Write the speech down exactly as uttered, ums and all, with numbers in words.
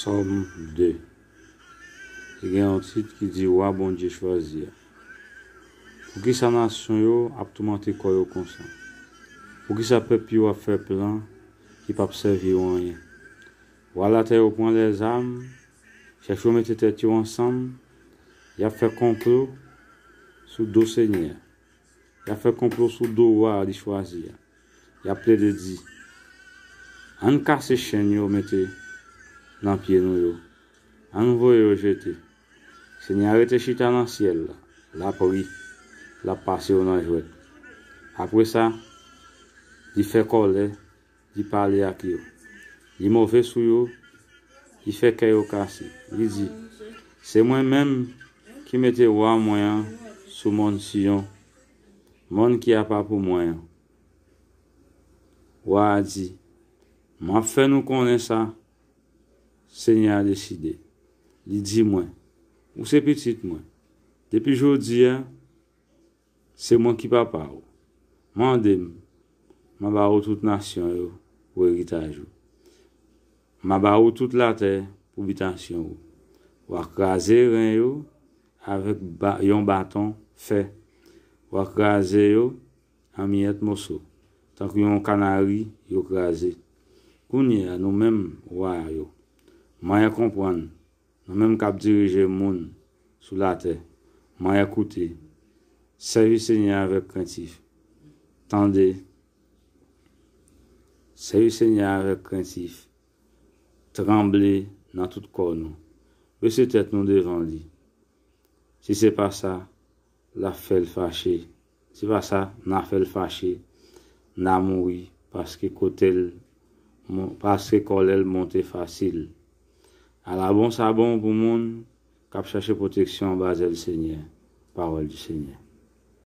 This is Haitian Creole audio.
Sòm de. Li gen yon tit ki di Wa Bondye chwazi a. Poukisa nasyon yo ap toumante kò yo konsa? Poukisa pèp yo ap fè plan ki p ap sèvi yo anyen? Wa latè yo pran lèzam, chèf yo mete tèt yo ansanm, y ap fè konplo sou do Senyè a. Y ap fè konplo sou do wa li chwazi a. Y ap plede di, ann kase chenn yo mete nan pye nou yo. Ann voye yo jete. Senyè a rete chita nan syèl la. L ap ri. L ap pase yo nan jwèt. Apre sa, li fè kòlè, li pale ak yo. Li move sou yo, li fè kè yo kase. Li di, se mwen menm ki mete wa mwen an sou mòn Siyon, mòn ki apa pou mwen an. Wa a di, m ap fè nou konnen sa Senyè a deside. Li di mwen, ou se pitit mwen. Depi jodi a, se mwen ki papa w. Mande m, m a ba ou tout nasyon yo pou eritaj ou. M a ba ou tout latè pou bitasyon ou. W a kraze ren yo avèk ba, yon baton fè. W a kraze yo an miyèt moso, tankou yon kanari yo kraze. Kounye a, nou menm wa yo, mwen konprann, nou menm k ap dirije moun sou latè, mwen koute, sèvi Senyè avèk krentif. Tande, sèvi Senyè avèk krentif. Tranble nan tout kò nou. Bese tèt nou devan li. Si se pa sa, l ap fè l fache. Si pa sa, n a fè l fache, n a mouri, paske kote l, paske kòlè l monte fasil. Ala bon sa bon pou moun k ap chache pwoteksyon anba zèl Senyè. Pawòl di Senyè.